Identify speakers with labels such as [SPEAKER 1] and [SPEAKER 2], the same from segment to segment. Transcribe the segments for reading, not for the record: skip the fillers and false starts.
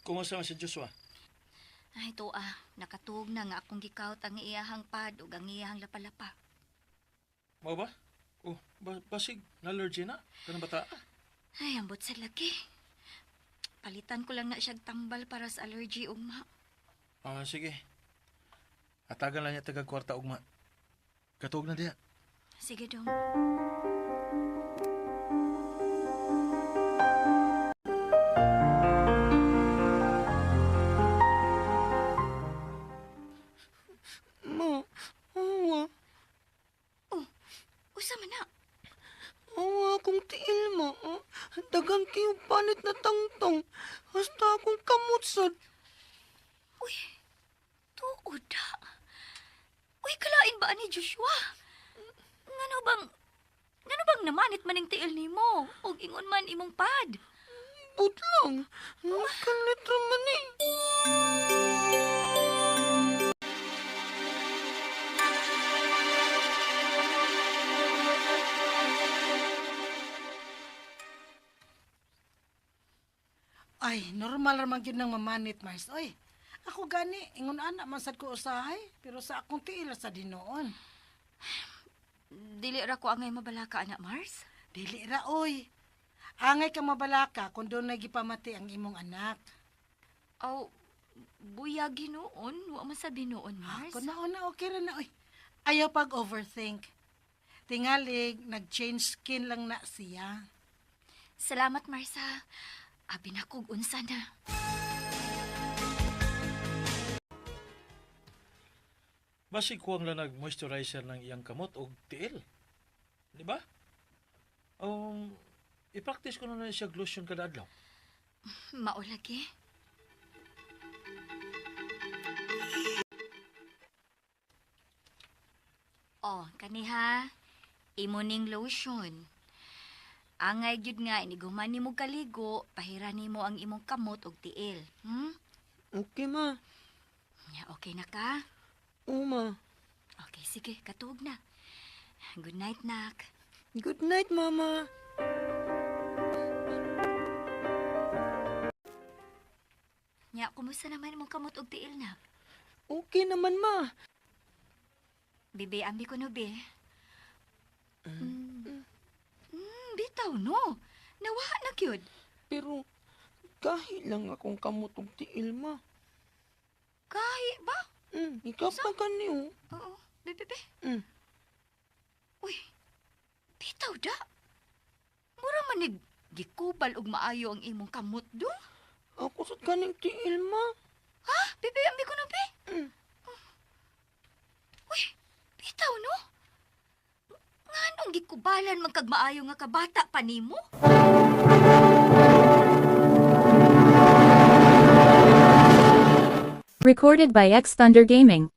[SPEAKER 1] Kumusta man si Joshua?
[SPEAKER 2] Ay, tuwa, nakatuog na nga akong gikawt ang iyahang pad ug ang iyahang lapalapa.
[SPEAKER 1] Mao ba? Oh, basig na-allergy na kanang bata.
[SPEAKER 2] Ay, ambot sa lagi. Palitan ko lang na siyag tambal para sa allergy ugma.
[SPEAKER 1] Ah, sige. Hatagan lang niya tagag kwarta ugma. Katuog na diha.
[SPEAKER 2] Sige, dong.
[SPEAKER 3] Ma, awa.
[SPEAKER 2] Oh, usa man na.
[SPEAKER 3] Awa akong tiil, ma. Dagang kayo panit na tangtang. Hasta akong kamot sad.
[SPEAKER 2] Uy, tuod ha. Uy, kalain ba ni Joshua? Ngano bang namanit maning tiil nimo? Og ingon man imong pad.
[SPEAKER 3] But lang. Nakalit man eh.
[SPEAKER 4] Ay, normal ra man gyud nang mamanit, Mars. Oy, ako gani, ingon ana man sad ko usahay, pero sa akong tiil sa dinoon.
[SPEAKER 2] Dili ra ko angay mabalaka, anak Mars.
[SPEAKER 4] Dili ra oy. Angay ka mabalaka kung doon gipamati ang imong anak.
[SPEAKER 2] Aw, buyag hinuon, wa man sa binuon, Mars.
[SPEAKER 4] Kung nauna, okay ra na oy. Ayaw pag overthink. Tingalig, nag-change skin lang na siya.
[SPEAKER 2] Salamat, Marsa. Abi na kog unsa na.
[SPEAKER 1] Basig kuwang lang nag-moisturizer ng iyang kamot og tiil. Di ba? I-practice ko na na siya lotion kada adlaw.
[SPEAKER 2] Mao lagi. Oh, kaniha. Imo ning lotion. Angay gyud nga iniguman nimo kaligo, pahira nimo ang imong kamot og tiil.
[SPEAKER 3] Okay, ma.
[SPEAKER 2] Ya, okay na ka?
[SPEAKER 3] Oo, ma.
[SPEAKER 2] Okay, sige, katuog na. Good night, nak.
[SPEAKER 3] Good night, mama.
[SPEAKER 2] Nya, kumusta naman imong kamot og tiil, nak?
[SPEAKER 3] Okay naman, ma.
[SPEAKER 2] Bibi, ambi ko no, be. Bitaw, no. Nawa na gyud.
[SPEAKER 3] Pero, kahit lang akong kamot og tiil, ma.
[SPEAKER 2] Kahi ba?
[SPEAKER 3] Ikaw pa gani, oh.
[SPEAKER 2] Oo, bebe, be. Uy, bitaw da. Mura manig gikubal og maayo ang imong kamot do.
[SPEAKER 3] Ako sa ganing tiil, ma.
[SPEAKER 2] Ha? Bebe, ambi ko no, be. Uy, bitaw no. Nganong gikubalan man kag maayo nga kabata pa nimo?
[SPEAKER 5] Recorded by X Thunder Gaming.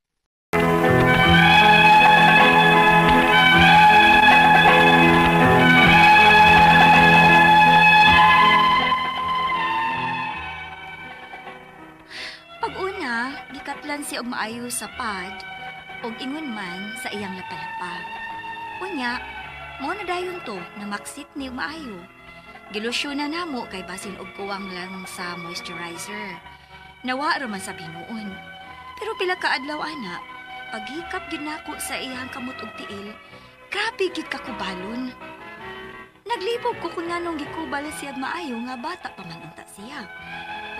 [SPEAKER 2] Pag-una, gikatlan siya og maayo sa pad ug ingon man sa iyang lapalapa. Unya, mao na dayon to na maksit ni og maayo. Gilusyon na namo kay basin og kuwang lang sa moisturizer. Nawa ra man sa binuon. Pero pila ka adlaw ana, paghikap gyud nako sa iyang kamot og tiil, grabe gyud kakubalon. Naglibog ko kung nganong gikubal siya maayo nga bata pa man unta siya.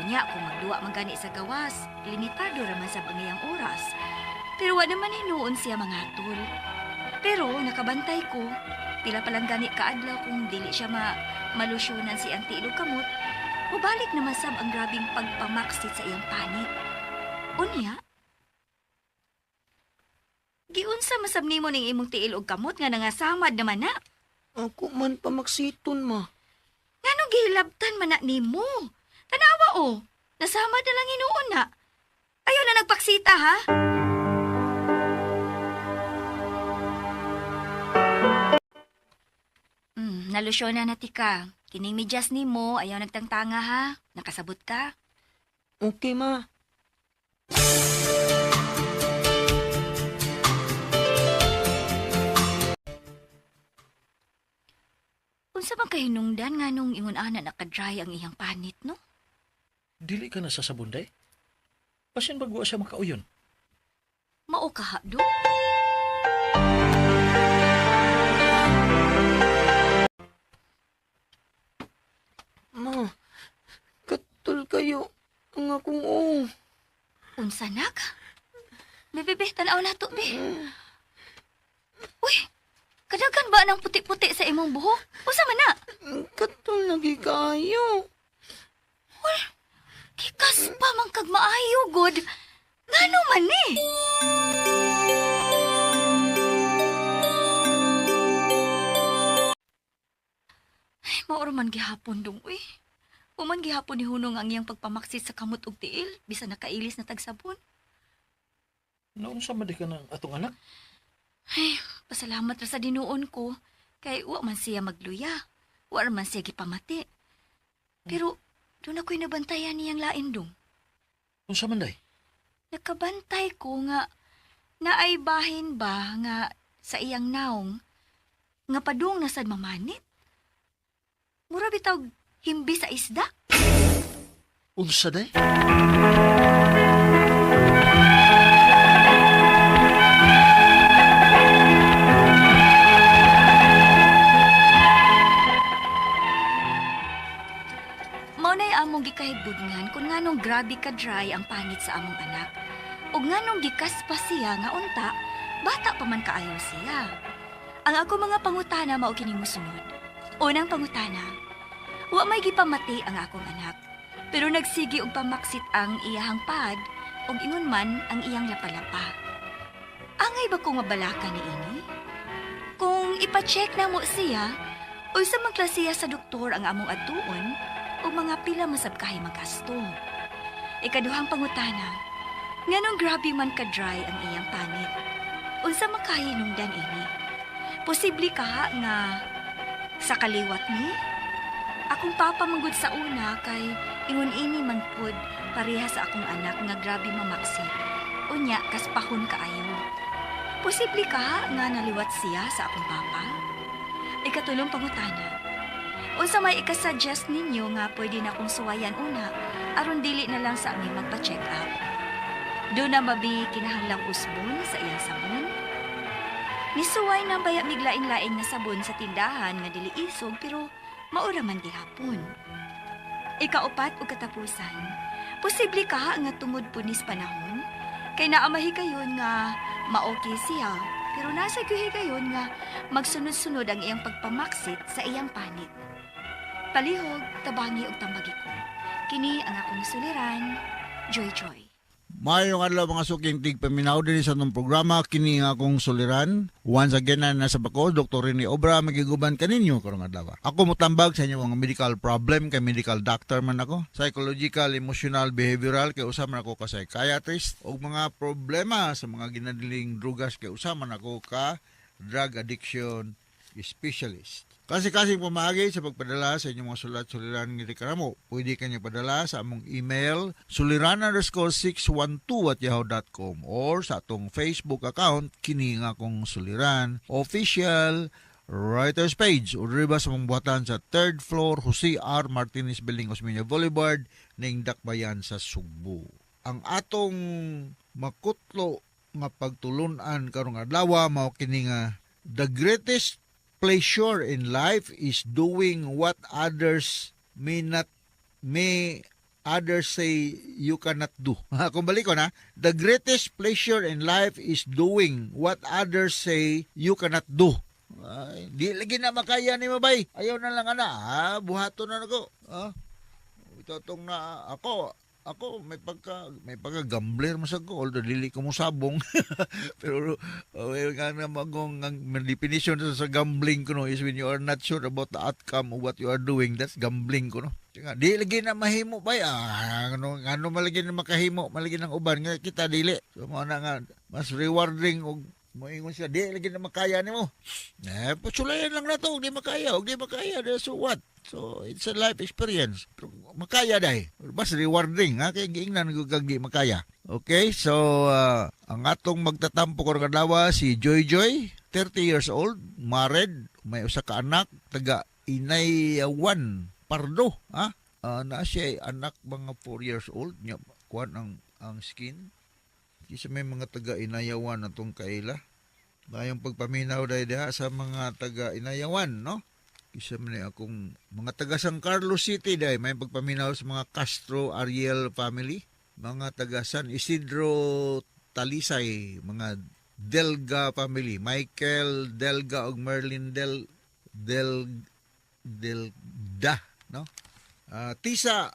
[SPEAKER 2] Unya, kung magduwa man gani sa gawas, limitado ra man sa iyang oras. Pero wa naman hinuon siya mangatol. Pero nakabantay ko, pila pa lang gani kaadlaw kung dili siya malusyonan si ang tiil og kamot, mubalik naman sab ang grabing pagpamaksit sa iyang panit. Unya, giunsa masab nimo ning imong tiil og kamot nga nangasamad naman na?
[SPEAKER 3] Ako man pamaksiton, ma.
[SPEAKER 2] Nganong gihilabtan man na nimo? Tanawa o, nasamad na lang hinuon na. Ayaw na nagpaksita ha? Nalusyon na tika. Kining medyas nimo, ayaw nagtangtanga ha. Nakasabot ka.
[SPEAKER 3] Okay, ma.
[SPEAKER 2] Unsa man kahinungdan nga nung ingon ana naka-dry ang iyang panit, no?
[SPEAKER 1] Dili ka na sa sabon, day? Basin bagwa siya makauyon.
[SPEAKER 2] Mao ka ha, dong?
[SPEAKER 3] Ma, katul kayo ang akong oo.
[SPEAKER 2] Unsa nak? Bebe, be, tanaw na to, be. Uy, kadagan ba ng puti-puti sa imong buhok? Unsa man na?
[SPEAKER 3] Katul lagi kayo.
[SPEAKER 2] Kikas pa man kag maayo, god. Ngano man ni? Ay, mauro man gihapon dong, uy. Uman gihapon ni Hunong ang iyang pagpamaksit sa kamot og tiil, bisan nakailis na tagsabon.
[SPEAKER 1] Naunsa man di ka ng atong anak?
[SPEAKER 2] Ay, pasalamat ra sa dinuon ko. Kay wa man siya magluya. Wa man siya gipamati. Pero doon ako'y nabantayan niyang lain dong.
[SPEAKER 1] Unsa man day?
[SPEAKER 2] Nakabantay ko nga naay bahin ba nga sa iyang naong nga padung na sad mamanit. Mura bitaw himbi sa isda.
[SPEAKER 1] Unsa day?
[SPEAKER 2] Mao na'y among gikahibudngan kung nganong grabe ka dry ang panit sa among anak. Ug nganong gikaspa siya nga unta, bata pa man kaayo siya. Ang ako mga pangutana mao kini mosunod. Unang pangutana, wa may gipamati ang akong anak. Pero nagsigi og pamaksit ang iyahang pad ug ingon man ang iyang lapalapa. Angay ba kong mabalaka ni ini? Kung ipa-check na mo siya, unsa man klasiya sa doktor ang among adtuon o mga pila masab kahay magasto. Ikaduhang pangutana, nganong grabe man ka-dry ang iyang panit? Unsa man kahinungdan ini? Posible ka nga sa kaliwat ni? Akong papa manggod sa una kay ingon ini man pod pareha sa akong anak nga grabe mamaksit. Unya kaspahon kaayo. Posible ka nga naliwat siya sa akong papa? Ikatulong pangutana. Unsa may ikasuggest ninyo nga pwede na kong suwayan una aron dili na lang sa amin magpa-check up. Do na mabi kinahanglang usbon sa iyang sabon? Nisuway na baya miglain-lain nga sabon sa tindahan nga dili isog pero maura man gihapon. Ikaupat o katapusan, posible ka nga tungod po nis panahon kay naamahi kayon nga maokay siya pero nasa kayon nga magsunod-sunod ang iyang pagpamaksit sa iyang panit. Palihog, tabangi og tambagi ko. Kini ang akong suliran, Joy Joy.
[SPEAKER 6] Mayong adlaw mga suking tigpaminaw dinhi sa atong programa kini nga akong suliran. Once again na nasa bako Dr. Rene Obra magiguban kaninyo karong adlaw. Ako motambag sa inyo mga medical problem kay medical doctor man ako. Psychological, emotional, behavioral kay usa man ako ka psychiatrist og mga problema sa mga ginadiling drugas kay usa man ako ka drug addiction specialist. Kasi-kasi pamaagi sa pagpadala sa inyong mga sulat suliran ng reklamo. Pwede kanyo padala sa among email suliran_612@yahoo.com or sa atong Facebook account kini nga akong suliran official writers page o diri ba sa mong buhatan sa third floor Jose R. Martinez Building, Osmeña Boulevard ning Dakbayan sa Sugbo. Ang atong makutlo nga pagtulunan karong adlaw mao kini nga the greatest pleasure in life is doing what others may not may others say you cannot do. Kung balik ko na, the greatest pleasure in life is doing what others say you cannot do. Ay, di lagi na makaya ni mabay. Ayaw na lang ana. Ah, buhaton na nako. Ah, ito tong na ako ako may pagka gambler masag ko although dili ko mosabong pero nga na magong ang definition sa gambling ko no is when you are not sure about the outcome of what you are doing, that's gambling ko no. Nga, di lagi na mahimo ba, ano ano malagi na makahimo malagi ng uban nga kita dili, so mao na nga mas rewarding og moingon siya di lagi na makaya nimo, eh pasulayan lang nato og di makaya og di makaya, so what? So it's a life experience. Pero makaya dai mas rewarding ha kay giingnan ko kag di makaya. Okay, so ang atong magtatampo karong adlaw si Joy Joy, 30 years old, married, may usa ka anak, taga Inayawan, Pardo, ha? Naa siya anak mga 4 years old nya kuan ang skin. Kisa may mga taga Inayawan atong kaila. Mayong pagpaminaw dahil diha sa mga taga Inayawan, no? Kisa man ni akong mga taga San Carlos City dahil may pagpaminaw sa mga Castro Ariel family, mga taga San Isidro Talisay, mga Delga family, Michael Delga ug Merlin Del Del Delda, no? Tisa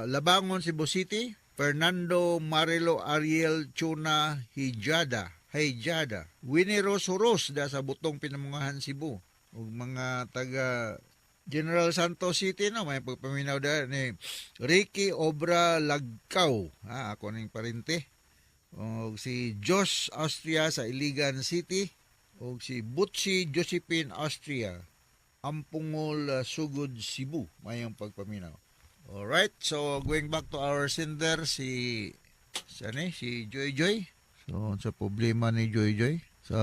[SPEAKER 6] Labangon, Cebu City, Fernando Marilo Ariel Chuna Hijada, Hijada, Winnie Rose Horos da sa Butong Pinamungahan, Cebu, ug mga taga General Santos City, no, may pagpaminaw da ni Ricky Obra Lagkaw, ha, ako ning parente, og si Josh Austria sa Iligan City, og si Butsi Josephine Austria, Ampungol, Sugod, Cebu, mayong pagpaminaw. Alright, so going back to our sender, si ano eh, si Joy Joy. So sa problema ni Joy Joy sa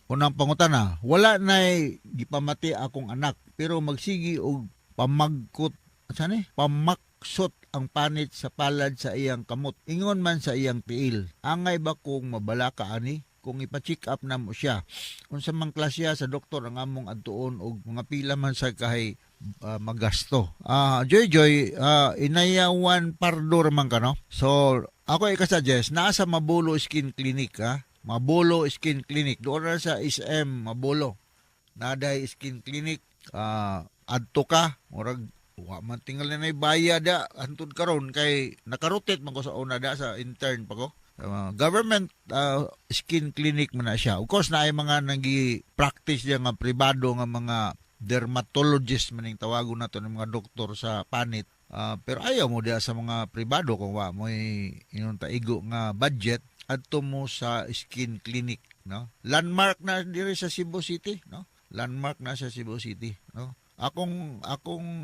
[SPEAKER 6] unang pangutana, wala nay gipamati akong anak pero magsigi og pamagkot saan eh? Pamaksot ang panit sa palad sa iyang kamot. Ingon man sa iyang tiil. Angay ba kung mabalaka ani? Kung ipa-check up na mo siya. Unsa man klase sa doktor ang among adtuon og mga pila man sa kahay magasto. Joy Joy, Inayawan Pardo man ka, no? So, ako ika-suggest, naa sa Mabolo Skin Clinic, ha? Mabolo Skin Clinic. Doon na sa SM Mabolo. Naday Skin Clinic. Adto ka, murag wa man tingal na bayad da hantod karon kay nakarotate man ko sa una da sa intern pa ko. Government skin clinic man na siya. Of course, na ay mga nagi practice diya nga pribado nga mga dermatologist maning tawagon nato ng mga doktor sa panit. Pero ayaw mo diya sa mga pribado kung wa mo inon taigo nga budget, adto mo sa skin clinic, no? Landmark na diri sa Cebu City, no? Landmark na sa Cebu City, no? Akong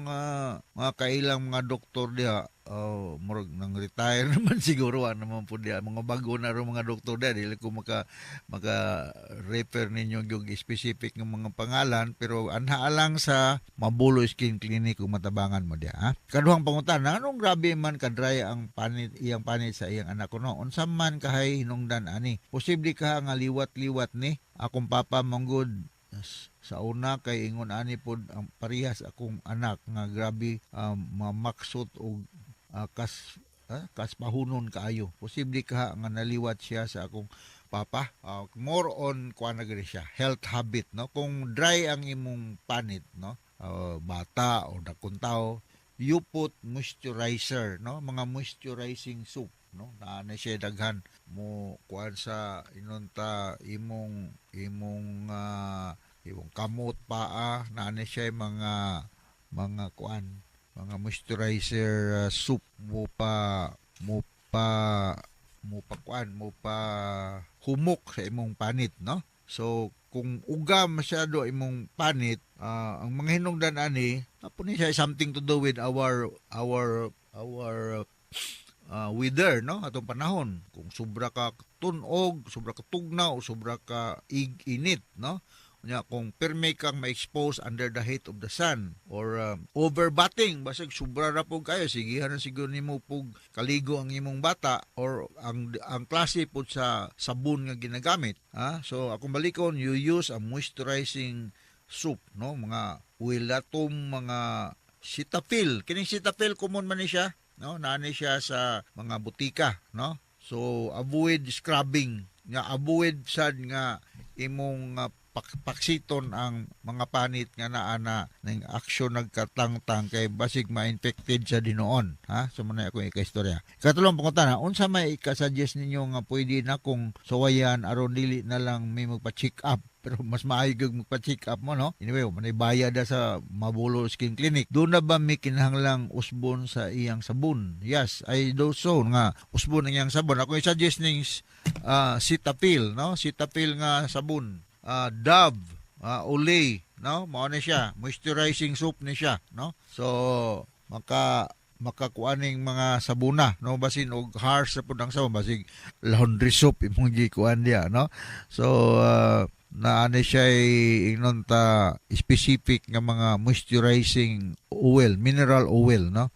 [SPEAKER 6] mga kailang mga doktor diha, oh, murag nang retire naman siguro, ano naman po diha mga bago na ro mga doktor diha. Dili ko maka refer ninyo yung specific ng mga pangalan, pero anha lang sa Mabulo Skin Clinic kung matabangan mo diha, ha? Kaduhang pangutana, anong grabe man ka-dry ang panit, iyang panit sa iyang anak ko, no? Unsa man kahay hinungdan ani? Posible ka nga liwat-liwat ni akong papa manggod sa una kay ingon ani pod ang parehas akong anak nga grabe mamaksot og kaspahunon kaayo. Posible ka nga naliwat siya sa akong papa. More on kuan na gani siya, health habit, no? Kung dry ang imong panit, no, bata o dakong tao, you put moisturizer, no? Mga moisturizing soap, no? Naa na siya daghan mo kuan sa inunta imong kamot, paa, naa na siya mga kuan, mga moisturizer soap mo pa kuan, mo pa humok sa imong panit, no? So kung uga masyado imong panit, ang mga hinungdan ani tapo ni siya something to do with our weather, no? Atong panahon, kung sobra ka tunog, sobra ka tugnaw, sobra ka ig-init, no? Unya kung pirmi kang ma-expose under the heat of the sun or overbathing, basig sobra ra pug kayo, sigihan na siguro nimo pug kaligo ang imong bata or ang klase pud sa sabon nga ginagamit, ha? So akong balikon, you use a moisturizing soap, no? Mga Oilatum, mga Cetaphil. Kining Cetaphil, common man ni siya, no? Naa ni siya sa mga butika, no? So avoid scrubbing nga, avoid sad nga imong paksiton ang mga panit nga naa na ning aksyon nagkatangtang kay basig ma-infected sa dinoon, ha? So mao na akong ika-istorya. Katulong pangutana, unsa may ika-suggest ninyo nga pwede na kong suwayan aron dili na lang may magpa-check up? Pero mas maayo gyud magpa-check up mo, no? Anyway, manay bayad na sa Mabulo Skin Clinic. Doon na ba may kinahanglang usbon sa iyang sabon? Yes, I do so nga usbon ang iyang sabon. Ako i-suggest ning Cetaphil, no? Cetaphil nga sabon. Dove, Olay, no? Mao na siya, moisturizing soap ni siya, no? So makakuaning mga sabuna, no? Basin og harsh sa pud ang sabon, basig laundry soap imong gikuan diya, no? So Na ano siya, ingnon ta specific nga mga moisturizing oil, mineral oil, no?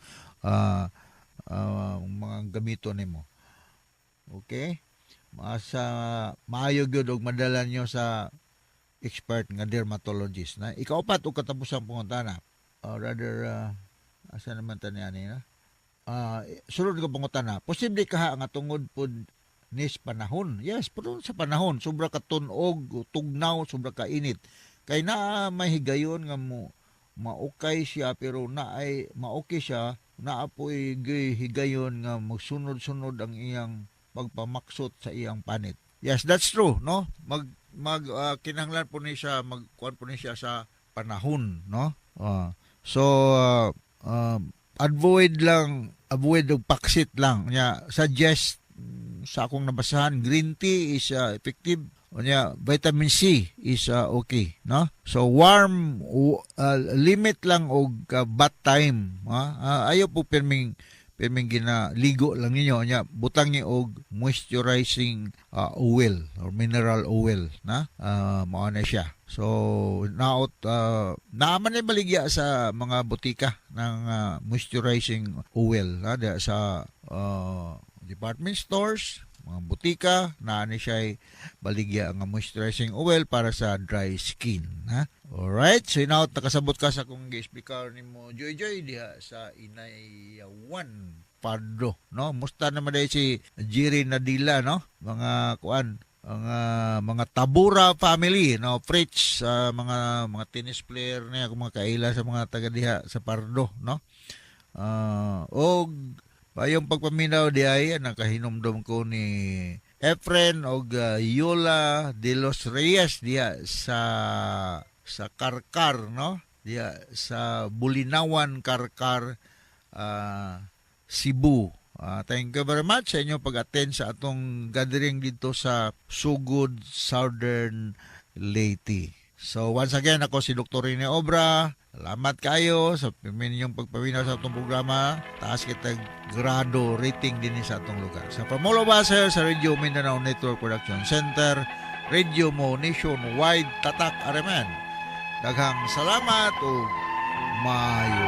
[SPEAKER 6] Mga gamito nimo. Okay? Masa maayo gyud og madala nyo sa expert nga dermatologist na. Ikaupat og katapusang pangutana. Rather, asa naman ta ni ani na? Sunod nga pangutana. Posible kaha nga tungod pod nis panahon? Yes, pero sa panahon, sobra ka tunog, tugnaw, sobra ka init. Kay naa may higayon nga mo maukay siya, pero naay maokay siya, naa po'y higayon nga magsunod-sunod ang iyang pagpamaksot sa iyang panit. Yes, that's true, no? Mag mag kinahanglan po ni siya, magkuan po ni siya sa panahon, no? So avoid lang, avoid og paksit lang. Nya suggest sa akong nabasahan, green tea is effective. Unya vitamin C is okay, no? So warm, limit lang og bath time, ha? Ayaw po pirming pirming ginaligo lang ninyo. Nya butang ni og moisturizing oil or mineral oil na, mao na siya. So naot naaman ni baligya sa mga botika ng moisturizing oil na sa department stores, mga botika, naa ni siya baligya nga moisturizing oil para sa dry skin, ha. Alright, so inaot nakasabot ka sa akong gi-explicar nimo, Joy Joy, diha sa Inayawan Pardo, no? Musta naman dahil si Jiri Nadila, no? Mga kuan, ang mga Tabura family, no? Fritz, sa mga tennis player niya, kung mga kaila sa mga taga diha sa Pardo, no? Og payong pagpaminaw di ay nakahinumdom ko ni Efren og Yola de los Reyes diha sa Karkar, no? Diha sa Bulinawan, Karkar, Cebu. Thank you very much sa inyong pag-attend sa atong gathering dito sa Sugod, Southern Leyte. So once again, ako si Dr. Rene Obra. Salamat kayo sa inyong pagpaminaw sa atong programa. Taas kita grado rating din sa atong lugar. Sa from all of us here sa Radio Mindanao Network Production Center, Radio Mo Nationwide, Tatak RMN. Daghang salamat ug maayo.